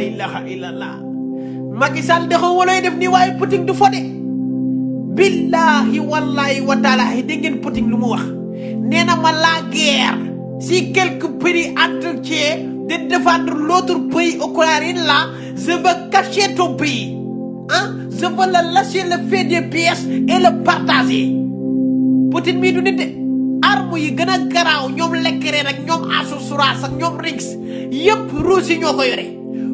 ilaha illallah Macky Sall de xaw walooy def nii waaye Poutine du fode billahi wallahi wa taala dégg ngeen Poutine lu mu wax nee na ma la guerre si quelques pays entiers de défendre l'autre pays ukrainien là je veux cacher ton pays je veux le lâcher le fait des pièces et le partager Poutine mii du nit de arme yi gën a garaaw ñoom lekkeree rek ñoom Assurance ak ñoom Rix yëpp Russie yi ñoo ko yore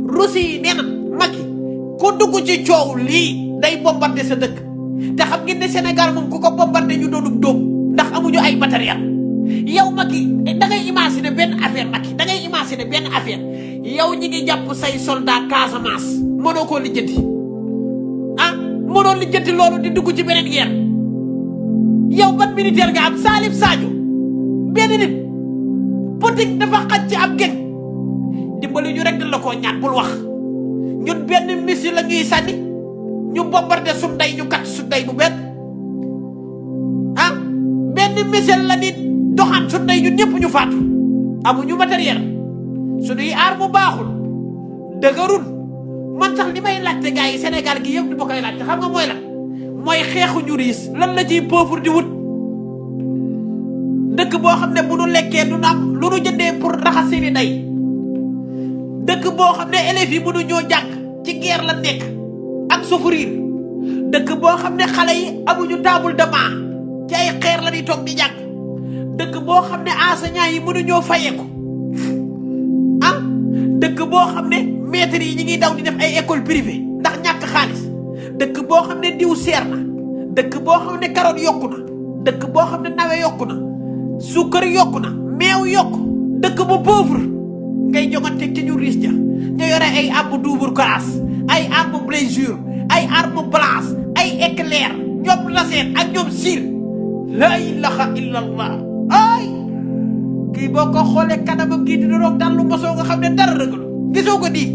Russie yi nee na Macky ku dugg ci coow lii day bombardé sa dëkk te xam ngeen ne Sénégal moom ku ko bombardé ñu doonub dóom ndax amuñu ay matériel yow Macky da ngay imaginer benn affaire Macky da ngay imaginer benn affaire yow ñi ngi jàpp say soldat Casamance mënoo koo lijjanti mënoo lijjanti loolu di dugg ci beneen guerre yow ban militaire nga am Salif Sadio benn nit Poutine dafa xaj ci ab geng dimbali ñu rek la koo ñaan bul wax ñun benn missile la ñuy sànni ñu bombardé suñ ndey ñu kat suñ ndey bu benn benn missile la nit doxaan suñ ndey ñun ñëpp ñu faatu amuñu matériel suñuy arme baaxul dëgërul man sax li may laajte gars yi Sénégal gi yëpp di ma koy laajte xam nga mooy lan mooy xeexuñu riis lan la ciy pauvre di wut dëkk boo xam ne bu nu lekkee du am lu nu jëndee pour raxas seeni ndey dëkk boo xam ne élèves yi mënu ñoo jàng ci guerre la nekk ak souffrir dëkk boo xam ne xale yi amuñu table de banc ci ay xeer la ñuy toog di jàng dëkk boo xam ne enseignants yi mënu ñoo fayeeku dëkk boo xam ne maîtres yi ñi ngi daw di def ay école privée ndax ñàkk xaalis dëkk boo xam ne diw seer na dëkk boo xam ne carotte yokku na dëkk boo xam ne nawe yokku na suukar yokku na meew yokku dëkk bu pauvre ngay joganteeg ci ñu riis ja ñu yore ay arme double classe ay arme blessure ay arme blanche ay éclair ñoom laser ak ñoom sil la ilaha illallah ay kii boo ko xoolee kanamam kii dina roog dal lu mosoo nga xam ne dara rëgalu gisoo ko nii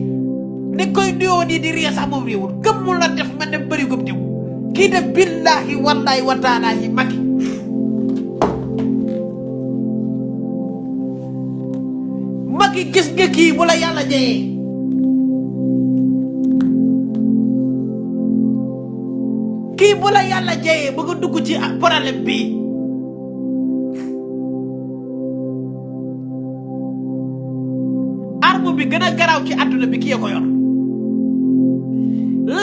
ni koy nuyoo nii di ree sax moom réewul gëmmul la def mel ne bëri gëm diw kii def billahi wallahi wa taala yi Macky Macky gis nga kii bu la yàlla jeyee kii bu la yàlla jeyee ba nga dugg ci problème bii arme bi gën a garaaw ci àdduna bi kii ko yor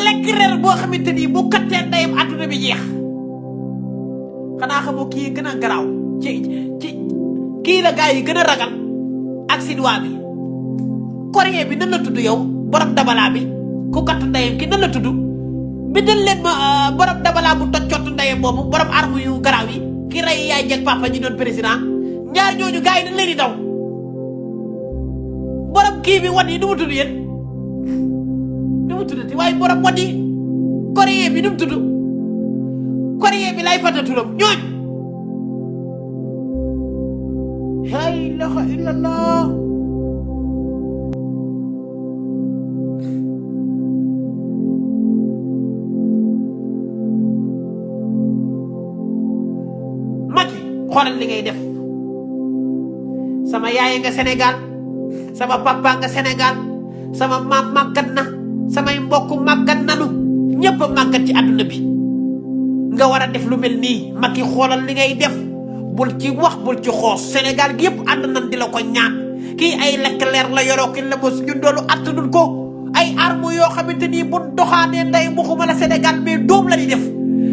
lekk reer boo xamante ni bu kattee ndeyam àdduna bi jeex xanaa xamoo kii gën a garaaw ci kii la gars yi gën a ragal ak chinois bi coréen bi nan la tudd yow borom dabalaa bi ku katt ndeyam ki nan la tudd bindal leen ma borom dabalaa bu toj cottu ndeyam boobu borom arme yu garaaw yi ki rey yaay jeg papa ñi doon président ñaar ñooñu gars yi dañ leen di daw borom kii bi wan yi nu mu tudd yéen nu mu tuddati waaye borom wan yi coréen bi nu mu tudd coréen bi lay fata turam ñooñ la ilaha illallah Macky xoolal li ngay def sama yaay nga Sénégal sama papa nga Sénégal sama maam màggat na samay mbokk màggat nanu ñëpp a màggat ci àdduna bi nga war a def lu mel nii Macky xoolal li ngay def bul ci wax bul ci xoos Sénégal gi yëpp ànd nañ di la ko ñaan kii ay lekk leer la yoroo ki la mos ñun doolu attanul ko ay arme yoo xamante ni bu doxaanee nday waxuma la Sénégal mais doom la di def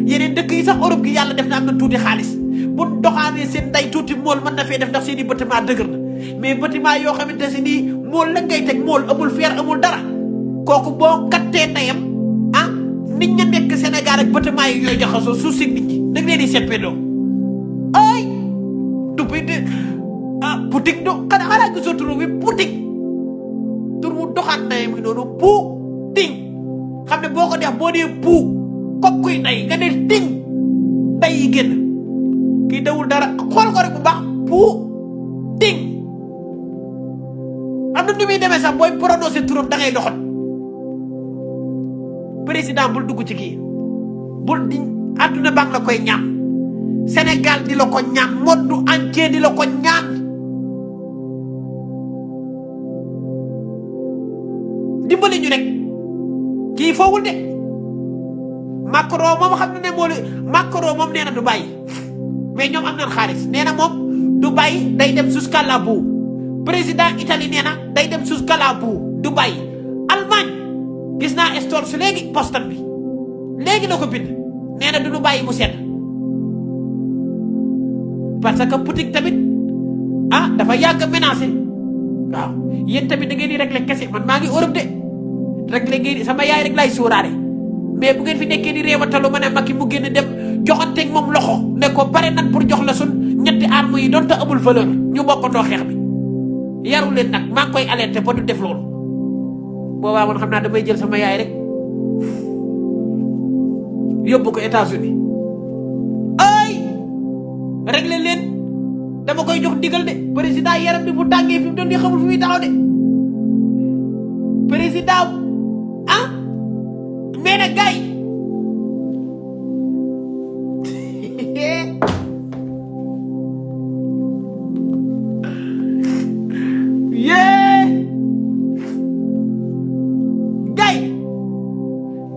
yeneen dëkk yi sax Europe gi yàlla def na am na tuuti xaalis bu doxaanee seen nday tuuti mool mën na fee def ndax seen i bâtiment dëgër na mais bâtiment yoo xamante ne nii mool la ngay teg mool amul feer amul dara kooku boo kattee ndeyam nit ña nekk Sénégal ak bâtiment yi ñooy jaxasoo suuf si nit ñi da nga leen di seppedoo ay du bi de Poutine do xanaa gisoo tur bi Poutine tur mu doxaat ndeyam mi noonu Poutine xam ne boo ko def boo dee pou comme kuy ndey nga ne ting ndey yi génn kii dawul dara xool ko rek bu baax Poutine am na nu muy demee sax booy prononcé turam da ngay doxat président bul dugg ci kii bul di àdduna baa ngi la koy ñaan Sénégal di la ko ñaan monde entier di la ko ñaan dimbali ñu rek kii foogul de Macron moom xam na ne Macron moom nee na du bàyyi mais ñoom am nañ xaalis nee na moom du bàyyi day dem jusqu'à la bout président Italie nee na day dem jusqu'à la bout du bàyyi Allemagne gis naa story su léegi postam bi léegi la ko bind nee na du ñu bàyyi mu sedd parce que Poutine tamit dafa yàgg menacé waaw yéen tamit da ngeen di régler kese man maa ngi Europe de régler ngeen sama yaay rek lay sóoraale mais bu ngeen fi nekkee di réewatalu ma ne Macky mu génn dem joxanteeg moom loxo ne ko pare nan pour jox la sun ñetti armes yi doon te amul valeur ñu bokkandoo xeex bi yaru leen nag maa ngi koy alerté ba du def loolu boobaa man xam naa damay jël sama yaay rek yóbbu ko États-Unis ay régler leen dama koy jox ndigal de président yaram bi bu tàngee fi mu doon di xamul fi muy taxaw de président mais nag gars yi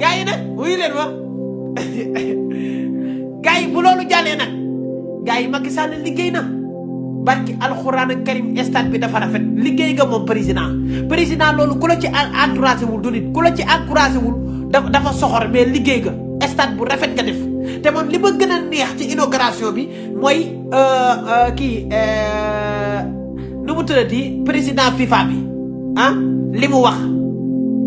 gars yi nag wuyu leen ma gars yi bu loolu jàllee nag gars yi Macky Sall liggéey na barki alxuraan ak karim stade bi dafa rafet liggéey nga moom président loolu ku la ci encouragé wul du nit ku la ci encouragé wul dafa soxor mais liggéey nga stade bu rafet nga def te man li ma gën a neex ci inauguration bi mooy nu mu tuddati président FIFA bi li mu wax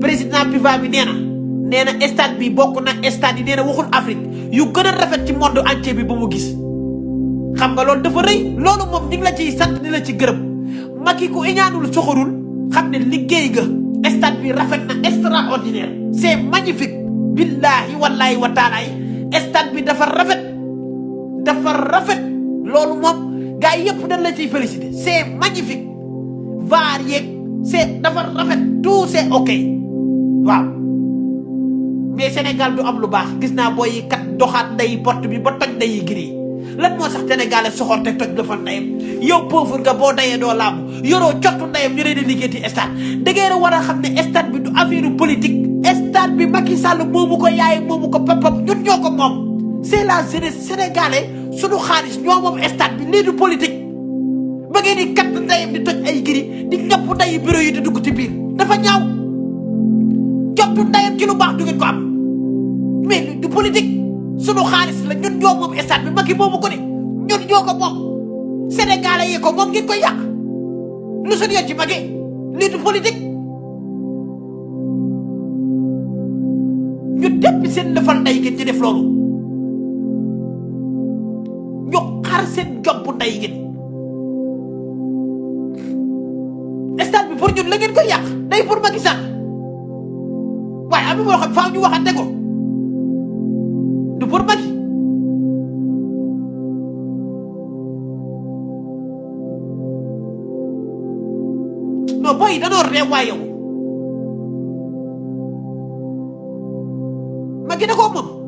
président FIFA bi nee na stade bi bokk na stade yi nee na waxul Afrique yu gën a rafet ci monde entier bi ba mu gis xam nga loolu dafa rëy loolu moom ñu ngi la ciy sant ni la ci gërëm Macky ku iñaanul soxorul xam ne liggéey nga stade bi rafet na extraordinaire c'est magnifique billahi wallahi wa taala stade bi dafa rafet loolu moom gars yi yëpp dañ la ciy féliciter c'est magnifique varié c'est dafa rafet tout c'est ok waaw mais Sénégal du am lu baax gis naa booy yi kat doxaat nday porte bi ba toj nday giri lan moo sax Sénégalais soxor te toj dafa ndayam yow pauvre nga boo dayee doo laamu yoroo cottu ndayam ñu leen di liggéey ci stade da ngeen a war a xam ne stade bi du affaire politique stade bi Macky Sall moomu ko yaay moomu ko papam ñun ñoo ko moom c'est la jeunesse sénégalais sunu xaalis ñoo moom stade bi lii du politique ba ngeen di katt ndayam di toj ay giri di ñëpp ndayi bureau yi di dugg ci biir dafa ñaaw cottu ndayam ci lu baax du ngeen ko am mais du politique sunu xaalis la ñun ñoo moom stade bi Macky moomu ko de ñun ñoo ko moom sénégalais yi ko moom ngeen koy yàq lu suñu yoon ci Macky lii du politique ñu déppi seen lëfal nday ngeen ci def loolu ñu xar seen job bu nday ngeen stade bi pour ñun la ngeen koy yàq day pour Macky Sall waaye am na moo xam faaw ñu waxante ko du pour Macky non booy danoo réew waa yow Macky da koo moom